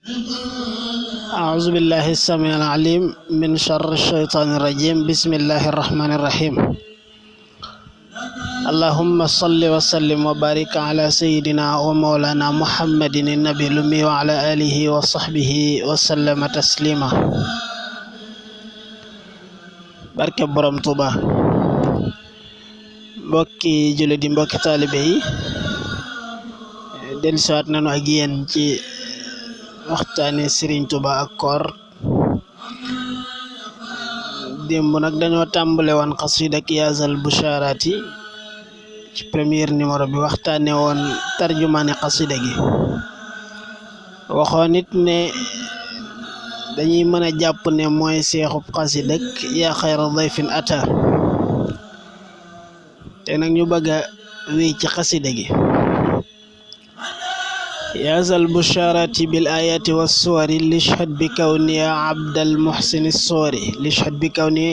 أعوذ بالله السميع العليم من شر الشيطان الرجيم. بسم الله الرحمن الرحيم. اللهم صل وسلم وبارك على سيدنا ومولانا محمد النبي الأمي وعلى آله وصحبه وسلم تسليما. barke borom Tuuba. mbokki jullit yi, mbokki taalibe yi, dellusiwaat nañu ak yéen ci waxtaane Serigne Touba ak koor. démb nag dañoo tàmbale woon xasida ak Yaazal Bushaaraati ci premier numéro bi, waxtaane woon tarjumaane xasida gi. waxoon it ne dañuy mën a jàpp ne mooy seexub xasida ak yaa xayra dayfin ata. te nag ñu bëgg a wéy ci xasida gi. يا البشارات بالآيات والصور لاشهد بكوني عبد المحسن الصوري، لاشهد بكوني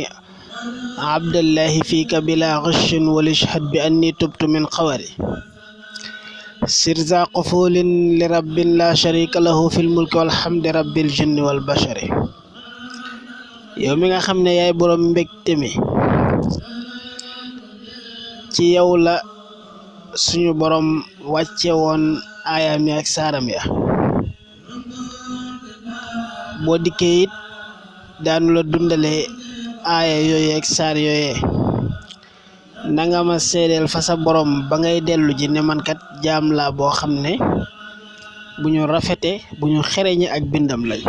عبد الله فيك بلا غش، ولاشهد بأني تبت من قوري. سر ذا قفول لرب لا شريك له في الملك والحمد رب الجن والبشر. yow mi nga xam ne yaay borom mbégte mi, ci yow la suñu borom wàcce woon aayam ya ak saaram ya. boo dikkee it daanu la dundale aaya yooye ak saar yooye. nanga ma seedeel fa sa borom ba ngay dellu ji ne man kat jaam laa boo xam ne bu ñu rafete bu ñu xereñe ak bindam lañ.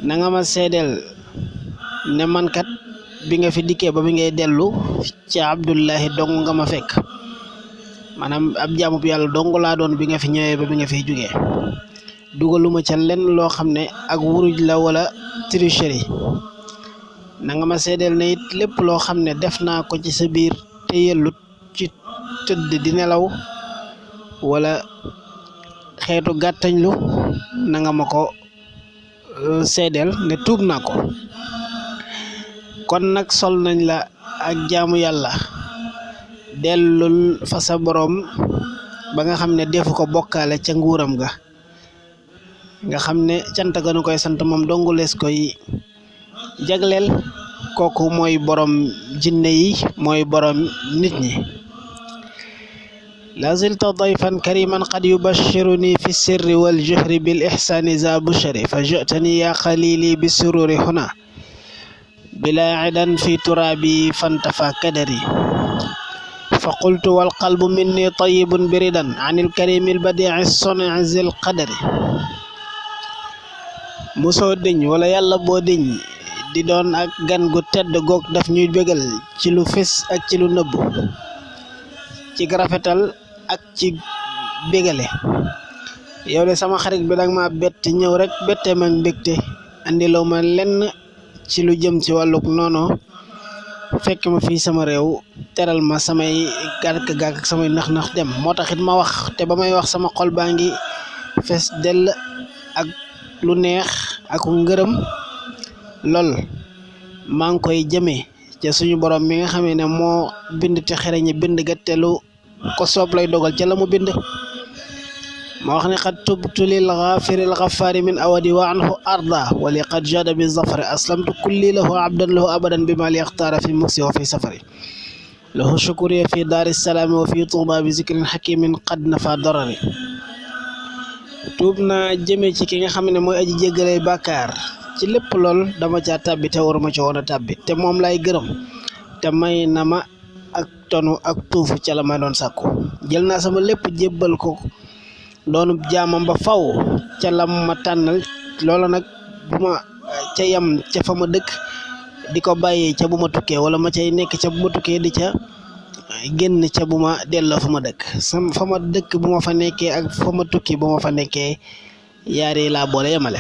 nanga ma seedeel ne man kat bi nga fi dikkee ba bi ngay dellu ci Abdullahi dong nga ma fekk, maanaam ab jaamub yàlla dong laa doon bi nga fi ñëwee ba bi nga fiy jugee. dugaluma ca lenn loo xam ne ak wuruj la wala tricherie. na nga ma seedeel ne it lépp loo xam ne def naa ko ci sa biir te yellut ci tëdd di nelaw wala xeetu gàttañlu, na nga ma ko seedeel ne tuub naa ko. kon nag sol nañ la ak jaamu yàlla, dellul fa sa borom ba nga xam ne defu ko bokkaale ca nguuram ga, nga xam ne cant ga nu koy sant moom dongu lees koy jagleel. kooku mooy borom jinne yi, mooy borom nit ñi. la zilta dayfan kariman qad yubashiruni fi sirri wal jahri bil ihsani za bushari, fa jatani ya xalili bi sururi huna bila idan fi turabi fantafa kadari. فقلت والقلب مني طيب بردا عن الكريم البديع الصنع ذي القدر. mosoo dëñ wala yàlla boo dëñ di doon ak gan gu tedd goog daf ñuy bégal ci lu fés ak ci lu nëbbu, ci rafetal ak ci bégale. yow de sama xarit bi danga ma bett ñëw rek bette ma mbégte, andiloo ma lenn ci lu jëm ci wàlluk noono, fekk ma fii sama réew, teral ma samay gàkk-gàkk ak samay nax-nax dem. moo taxit ma wax, te ba may wax sama xol baa ngi fees dell ak lu neex ak ngërëm lool. maa ngi koy jëmee ca suñu borom mi nga xamee ne moo bind te xereñe bind ga, te lu ko soob lay dogal ca la mu bind. ma wax ne qad tubtu lil ghafiri al ghaffari min awadi wa anhu arda, wali qad jada bi zafari aslamtu kulli lahu abdan lahu abadan bi ma li yaxtaara fi muksi wa fi safari. lahu shukuriya fi daari salaami wa fi tuuba bi zikrin hakimin qad nafa darari. tuub naa jëme ci ki nga xam ne mooy aji jéggalay bàkkaar. ci lépp lool dama caa tàbbi te waruma ci woon a tàbbi, te moom lay gërëm, te may na ma ak tonu ak tuufu ca la may doon sàkku. jël naa sama lépp jébbal ko, doonu jaamam ba faw ca lam ma tànnal. loola nag bu ma ca yam ca fa ma dëkk di ko bàyyee ca bu ma tukkee, wala ma cay nekk ca bu ma tukkee di ca génn ca bu ma delloo fa ma dëkk. fa ma dëkk bu ma fa nekkee ak fa ma tukki bu ma fa nekkee, yaari laa boole yemale.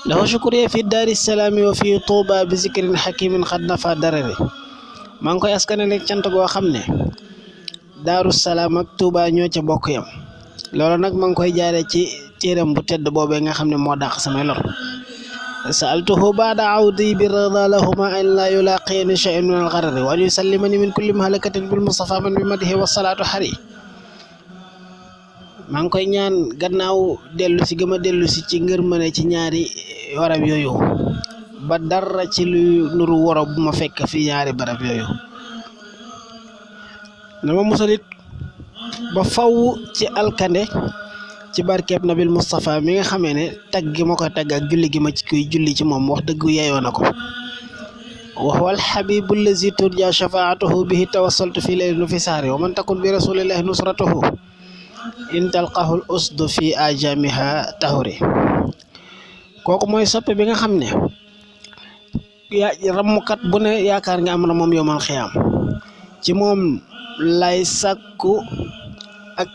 lahu shukriya fi daari salaami wa fi tuuba bi zikrin hakimin xad nafa darari. maa ngi koy askanale cant goo xam ne daaru salaam ak tuuba ñoo ca bokk yam. loolu nag maa ngi koy jaaree ci téeram bu tedd boobee nga xam ne moo dàq samay lor. sa'altuhu ba'da awdi bi rida lahuma an la yulaqiyani shay'un min al-gharari wa an yusallimani min kulli mahlakatin bil mustafa man bi madhi wa salatu hari. maa ngi koy ñaan gannaaw dellu si gëma dellu si ci ngërmane ci ñaari barab yooyu ba dara ci lu nuru woro bu ma fekk fi ñaari barab yooyu dama musalit ba faw ci alkande ci barkeeb nabil Mustafa mi nga xamee ne tagg gi ma koy tagg ak julli gi ma ci kuy julli ci moom wax dëgg yeyoo na ko wa huwa alxabibu allazi turja shafaatuhu bihi tawassaltu fi layli fi saari wa man takun bi rasulillahi nusratuhu in talqahu al usdu fi ajamiha tahuri kooku mooy soppe bi nga xam ne rammukat bu ne yaakaar nga am na moom yowmal xiyaam ci moom lay sàkku ak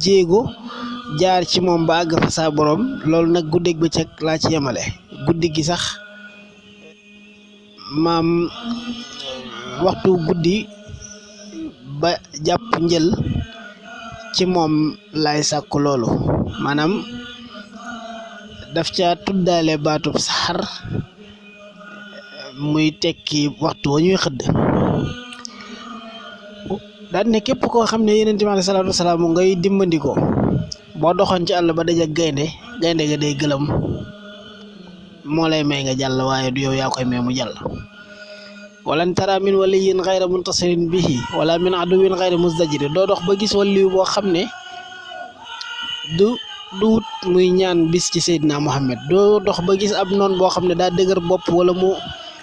jéego jaar ci moom ba àgg fa saa borom loolu nag guddeeg bëccëg laa ci yemale guddi gi sax maam waxtu guddi ba jàpp njël ci moom lay sàkku loolu maanaam daf ca tuddaale baatub saxar muy tekki waxtu wa ñuy xëdd daan ne képp koo xam ne Yonent bi alayhi salaatu wasalaam ngay dimbandikoo boo doxoon ci àll ba daje gaynde ga day gëlëm moo lay may nga jàll waaye du yow yaa koy may mu jàll walan tara min waliyin xayra muntasirin bihi wala min aduwin xayra musdajiri doo dox ba gis waliyu boo xam ne du wut muy ñaan bis ci Seydina Muhammad doo dox ba gis ab noon boo xam ne daa dëgër bopp wala mu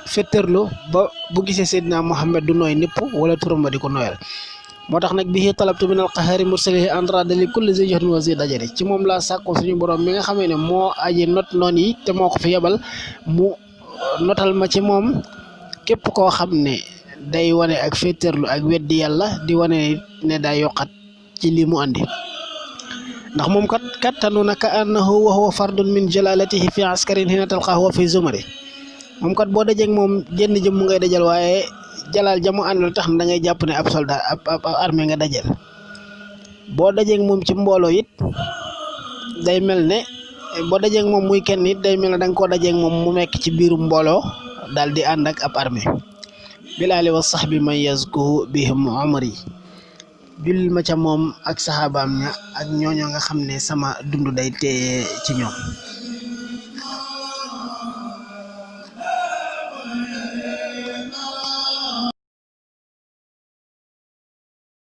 fetterlu ba bu gisee Seydina Muhammad du nooy nipp wala turam ba di ko nooyal moo tax nag bihi talabtu min alqahari mursalihi andrada li kulli zi joxin wa zi dajari ci moom laa sàkko suñu borom mi nga xamee ne moo aji not noon yi te moo ko fi yebal mu notal ma ci moom képp koo xam ne day wane ak fetterlu ak weddi yàlla di wane ne daa yokkat ci li mu andi ndax moom kat kattanu na ka annahu wa huwa fardun min jalalatihi fi askarin hina talqahu wa fi zumari moom kat boo dajeeg moom jenn jëm mu ngay dajal waaye jalal jamu àndal tax na da ngay jàpp ne ab soldat ab armée nga dajal boo dajeeg moom ci mbooloo it day mel ne boo dajeeg moom muy kenn it day mel ne da nga koo dajeeg moom mu nekk ci biiru mbooloo daal di ànd ak ab armée bilaali wa sahbi man yazkuhu bihim umri jul ma ca moom ak saxaabaam ña ak ñooño nga xam ne sama dund day teye ci ñoom